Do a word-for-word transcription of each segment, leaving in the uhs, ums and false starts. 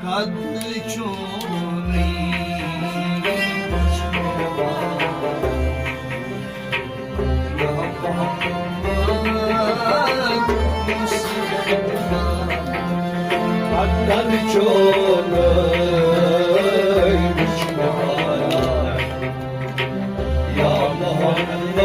قدر چونٕے وٕچھمےٚ آے۔ یا محمد مصطفیٰ، قدر چونٕے وٕچھمےٚ آے۔ یا محمد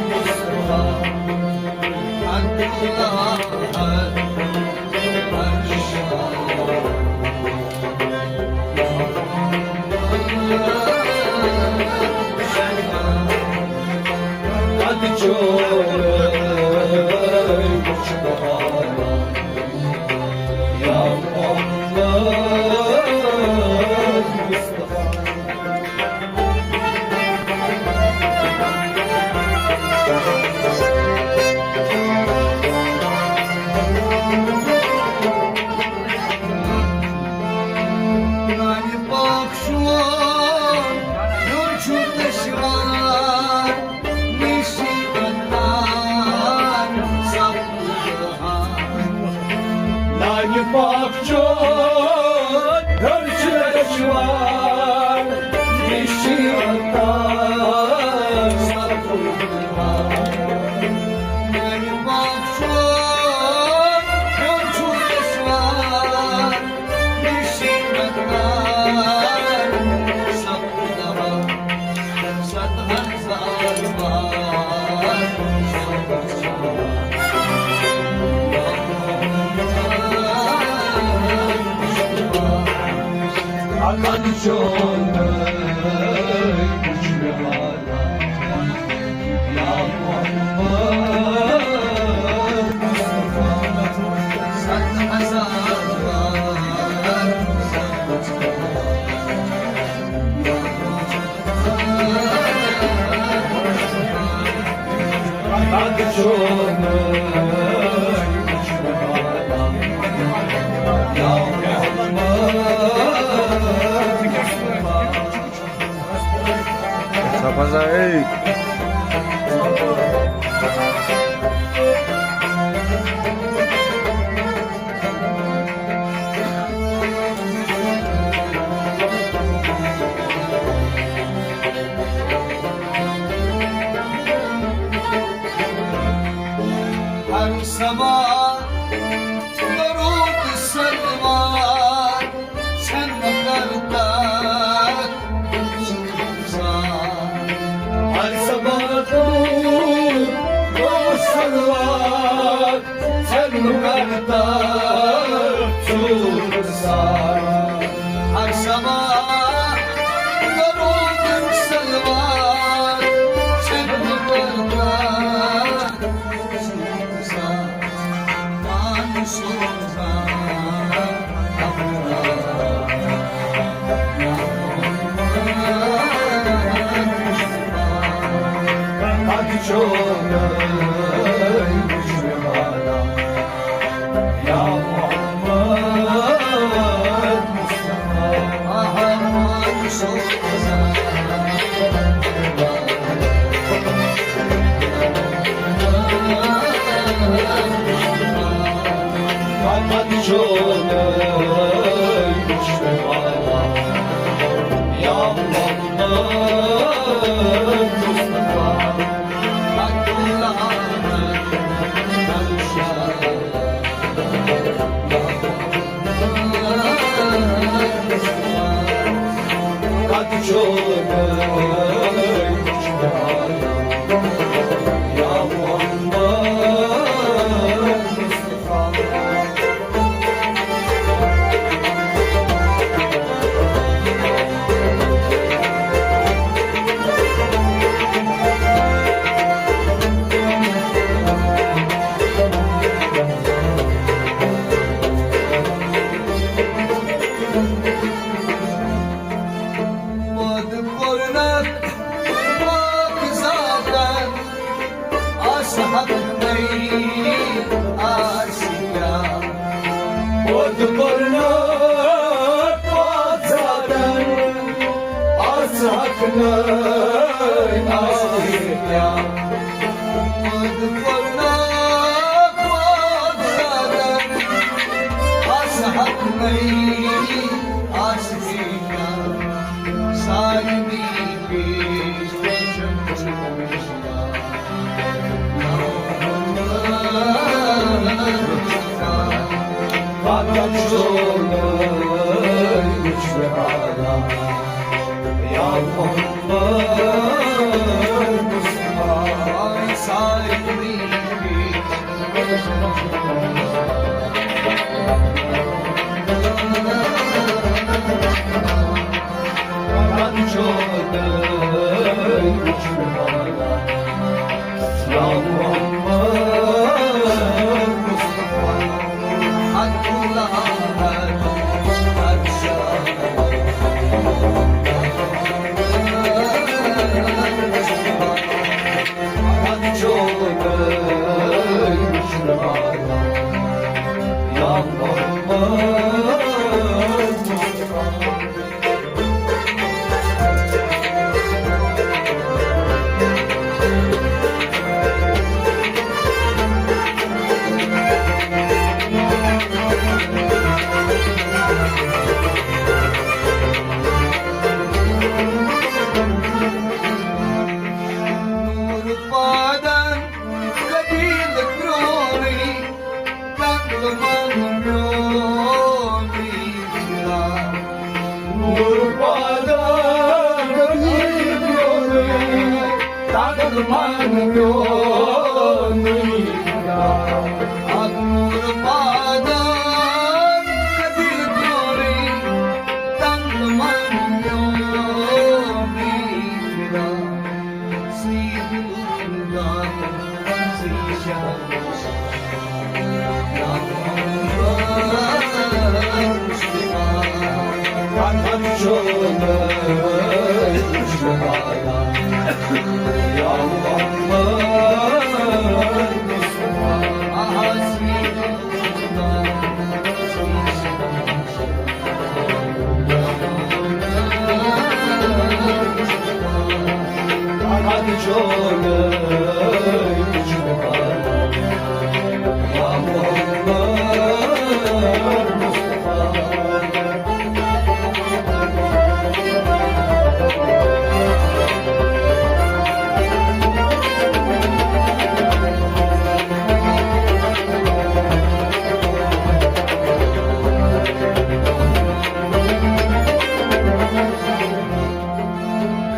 مصطفیٰ، اللہ قد چونٕے وٕچھمےٚ آے۔ یا محمد مصطفیٰ۔ نانہِ پاک چون ہیوٚر چھُ دشوار، مےٚ چھِ عطار سپدٕ بہار۔ نانہِ پاک چون ہیوٚر چھُ دشوار، مےٚ چھِ عطار سپدٕ بہار۔ نانہِ پاک چون ہیوٚر چھُ دشوار، مےٚ چھِ عطار سپدٕ بہار۔ ستھ ہزار بار اکھ چون وٕچھمےٚ آے۔ یا محمد مصطفیٰ، ستھ ہزار بار ہر صبا درود صلوات چھن مقدار ہر صبا درود صلوات چھن مقدار ہر صبا درود صلوات چھن مقدار پٲدٕ کوٚرنکھ پاک ذاتن آسہٕ حق نٔے آسہِ کیٛاہ؟ پٲدٕ کوٚرنکھ پاک ذاتن آسہٕ حق نٔے آسہِ کیٛاہ؟ پٲدٕ کوٚرنکھ پاک ذاتن آسہٕ نئی آسہٕ ہیٚچھان، سارنٕے پیش پیشن چھُ مُشتاق۔ پتہٕ چھُ نٔے وٕچھنہٕ آیان۔ یا محمد مصطفیٰ، سارنٕے پیش نور پادن قدیل پرونی، تقل من میونی فدا۔ نور پادن قدیل پرونی، تقل من میونی فدا۔ نور پادن قدیل پرونی، تقل من میونی فدا۔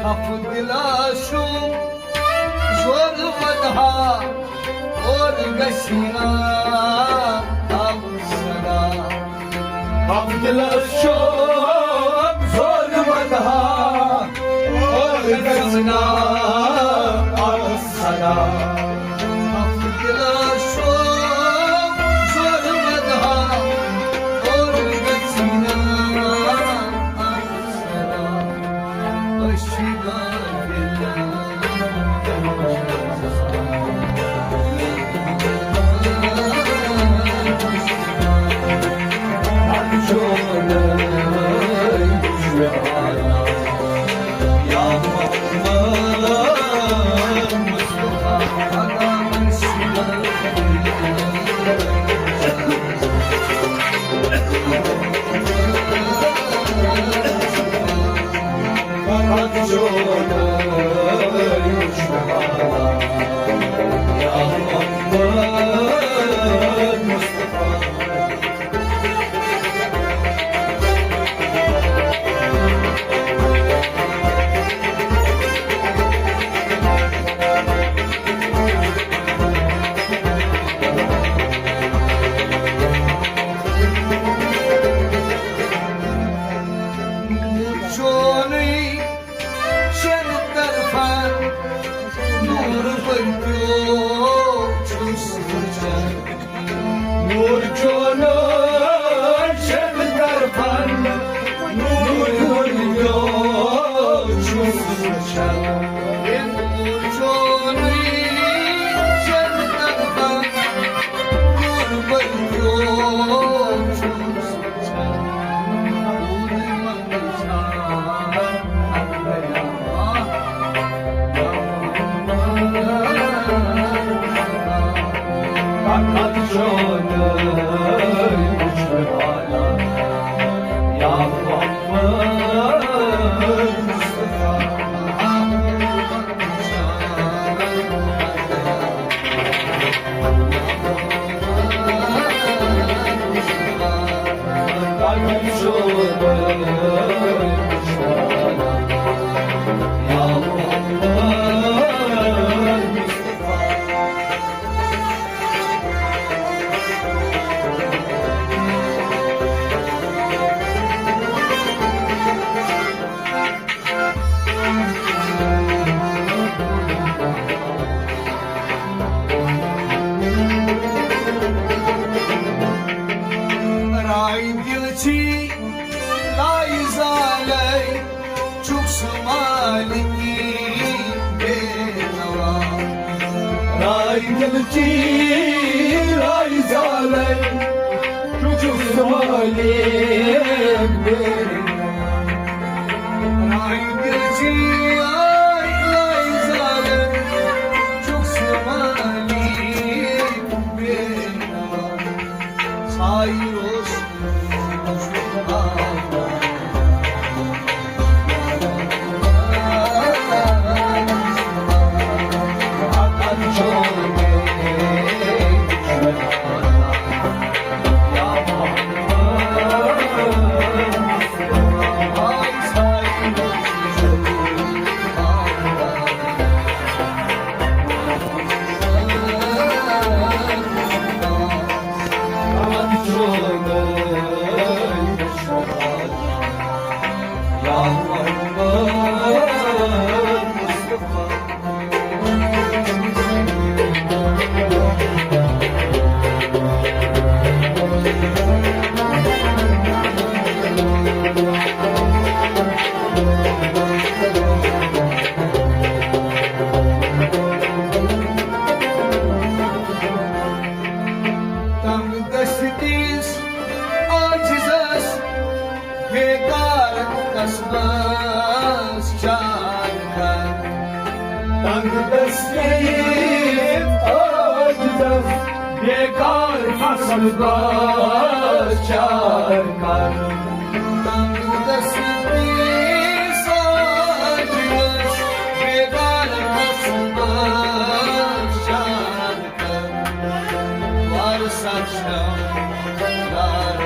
خفہٕ دِلس چھُم زور ودہا، اور گژھِ نا اب صدا۔ خفہٕ دِلس چھُم زور ودہا، اور گژھِ نا اب صدا۔ خفہٕ دِلس چھُم زور ودہا، اور گژھِ نا اب صدا۔ راے دِل چھی لاے زالے، چھُکھ سُہ مالکی بے نوا۔ راے دِل چھی لاے زالے، چھُکھ سُہ مالکی بے نوا۔ راے دِل چھی لاے زالے، چھُکھ سُہ مالکی بے نوا۔ سایہِ اوس تنگ دستی عاجزس بیکار قصبس چار کر۔ تنگ دستی عاجزس بیکار قصبس چار کر۔ تنگ دستی عاجزس بیکار قصبس چار کر۔ وارث اکھ چھم یار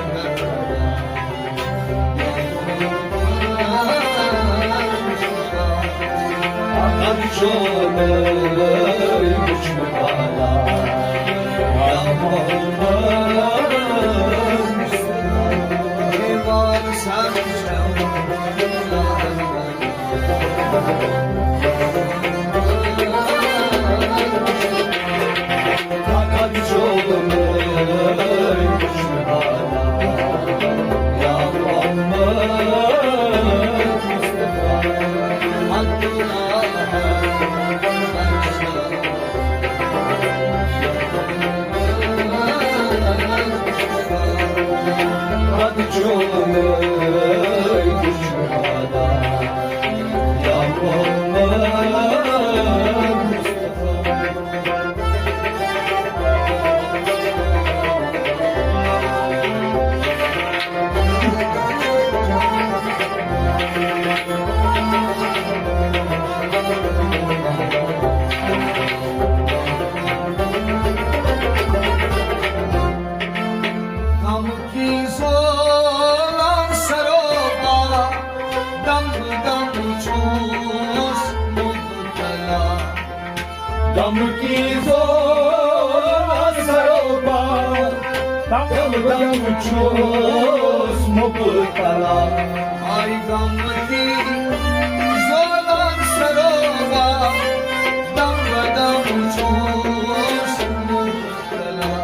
غم کی زولان سروپا، دم دم چھوس مبتلا۔ غم کی زولان سروپا، دم دم چھوس مبتلا۔ آئی غم کی زولان سروپا، دم دم چھوس مبتلا۔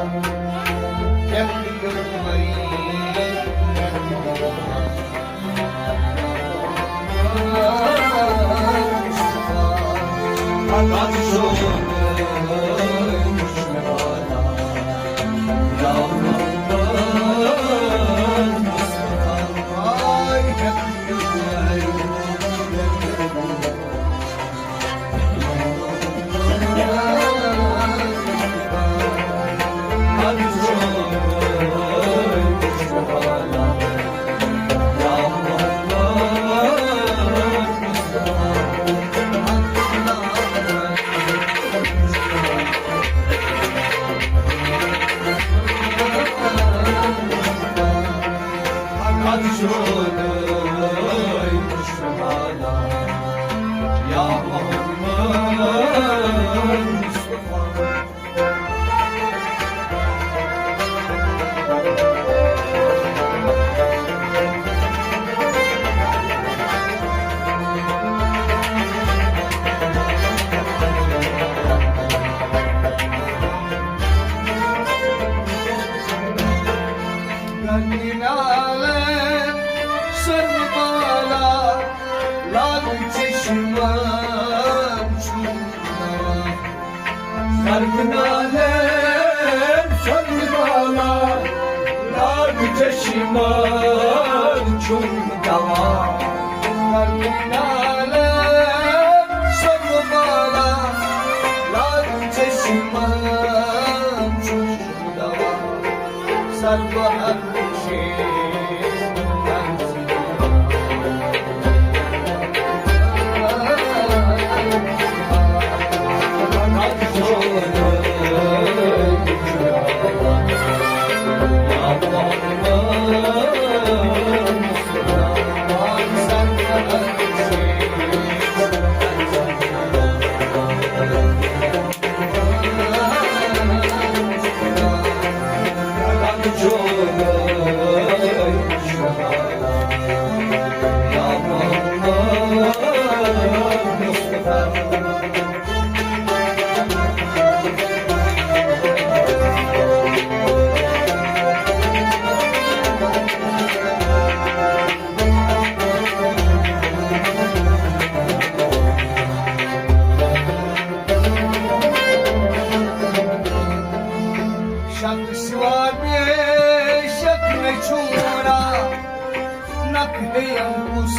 نالن سربالا لال چشمن چھُ نوان۔ سربالا سربالا لال چشمن چھُ نوان۔ سربالا سربالا لال چشمن چھُ شک سوا بے شک میں چھوڑا، نک دیم کس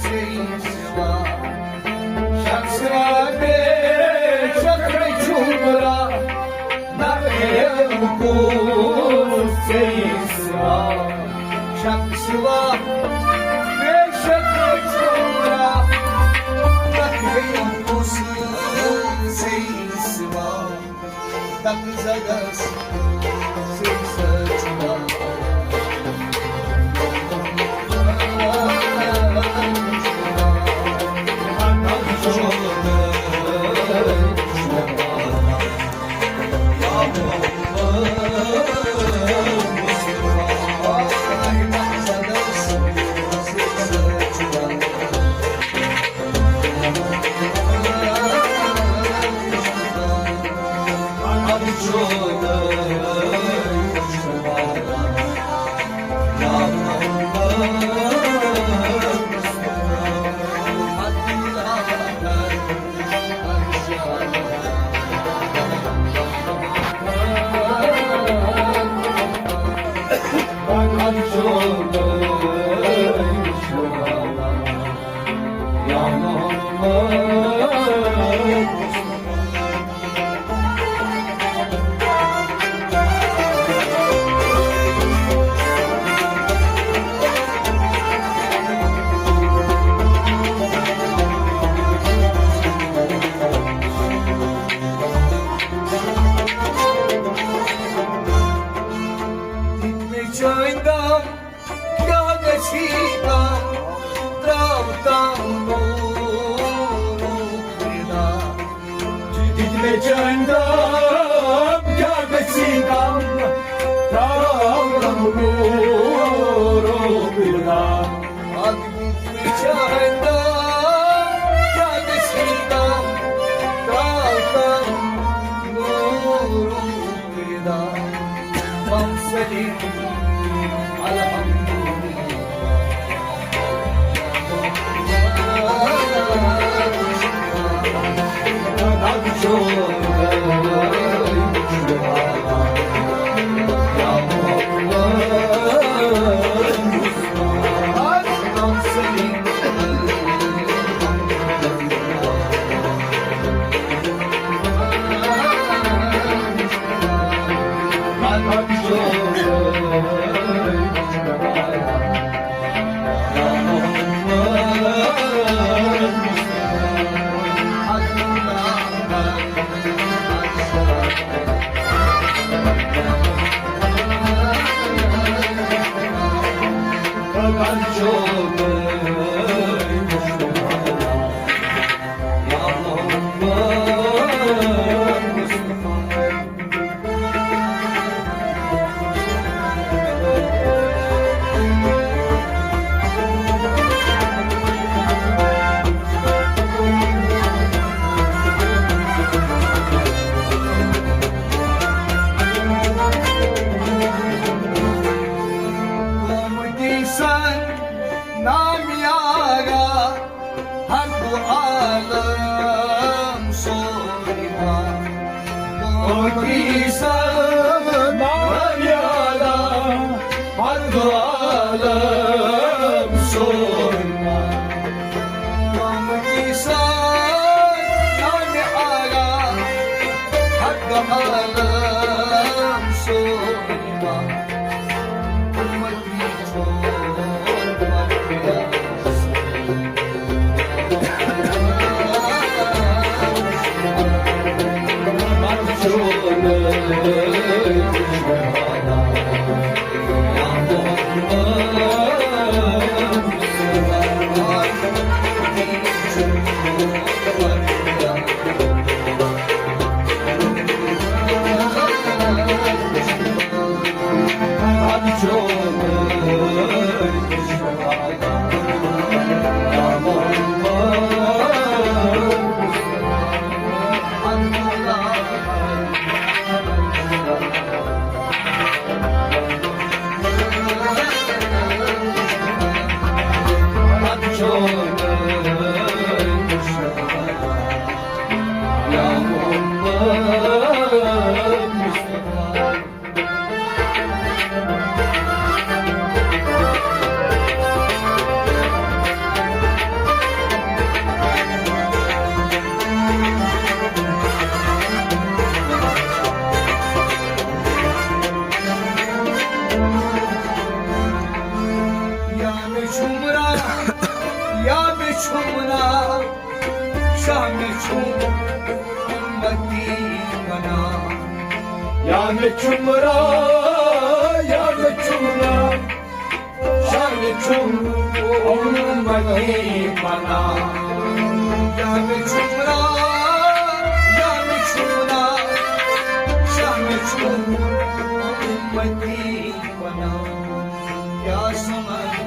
سے سوا۔ شک سوا بے شک میں چھوڑا، نک دیم کس سے سوا۔ شک سوا بے شک میں چھوڑا، نک دیم کس سے سوا۔ تک زدس سر سر چھُ دِتۍ مےٚ چٲنۍ دم، کیٛاہ گژھی کم؟ ترٛاو تم نوٗرُک رِدا۔ دِتۍ مےٚ چٲنۍ دم، کیٛاہ گژھی کم؟ ترٛاو تم نوٗرُک رِدا۔ اکھ دِتۍ مےٚ چٲنۍ دم، کیٛاہ گژھی کم؟ ترٛاو تم نوٗرُک رِدا۔ بم سلیم، الحمدللہ۔ عیسیٰ ناوِ اعلیٰ، ہر دو عالم سوٗنٛچ۔ محمد عیسیٰ ناوِ اعلیٰ، ہر دو عالم سوٗنٛچ۔ یا مےٚ چھُم راہ، یا مےٚ چھُم ناو، شاہ مےٚ چھُم اُمتی بناو۔ یا مےٚ چھُم راہ، یا مےٚ چھُم ناو، شاہ مےٚ چھُم اُمتی بناو۔ یا مےٚ چھُم راہ، یا مےٚ چھُم ناو، شاہ مےٚ چھُم اُمتی بناو۔ یا سمجھ